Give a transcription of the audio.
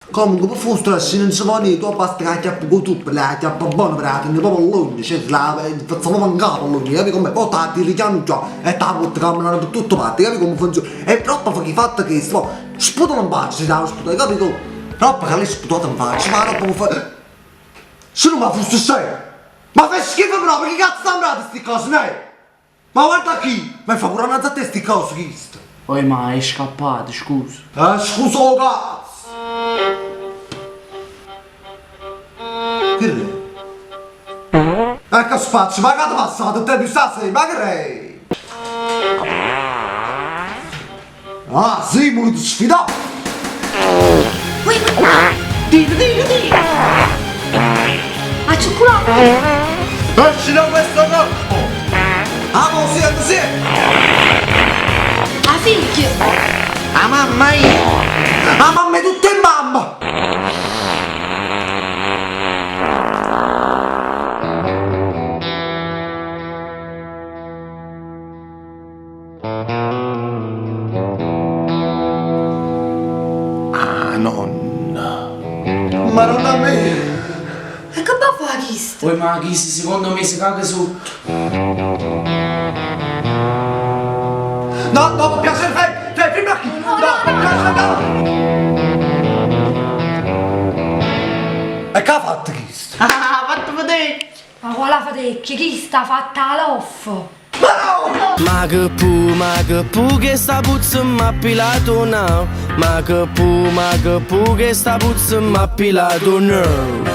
Comunque pe fa 'o strascino nun ce vo niente, tu abbasta che acchiappi cu 'o tuppo, le acchiappa bona per 'a tene proprio all'ogna, cioè la fazza proprio 'ncapa all'ogna, capi comm'è? Poi t' 'a tiri chianu chianu e t' 'a puorte cammenanno pe tutte parte, capi comme funziona? E doppo che 'e fatto chesto, po' sputalo 'nfaccia, si t' 'a sputa, capi come? Doppo che l'hai sputato 'nfaccia, ma doppo che fa. Si no ma fusse scemo! Ma fai schifo proprio, chi cazzo t'ha 'mparato sti cose, neh? Ma guarda qui! Ma 'e fa pure annanz a te sti cose chist! Oi ma è scappato, scusa. Eh scusa 'o cazzo! Che r'è? E che spaccio, ma che t'è passato te più stasera, ma che r'è? Ah sì, mi volete sfidà? Tira, tira, tira! A cioccolata! Esci da questo corpo! Ah, mo siete, siete! A figlia! A mamma io! A mamma è tutte e mamma! Ah, nonna. Maronna mia. E che va a fa chisto? Oi ma chisto secondo me si caga sotto. No, no, mi piace, fai, fai, ferma qui. No, no, mi piace, no. E che ha fatto chisto? Ah, fatto vedere! Ma quale fatecchia? Chisto ha fatto 'a loffa! Ma che pu, ma che pu che sta puzza m'ha pilato no Ma che pu, ma che pu che sta puzza m'ha pilato no.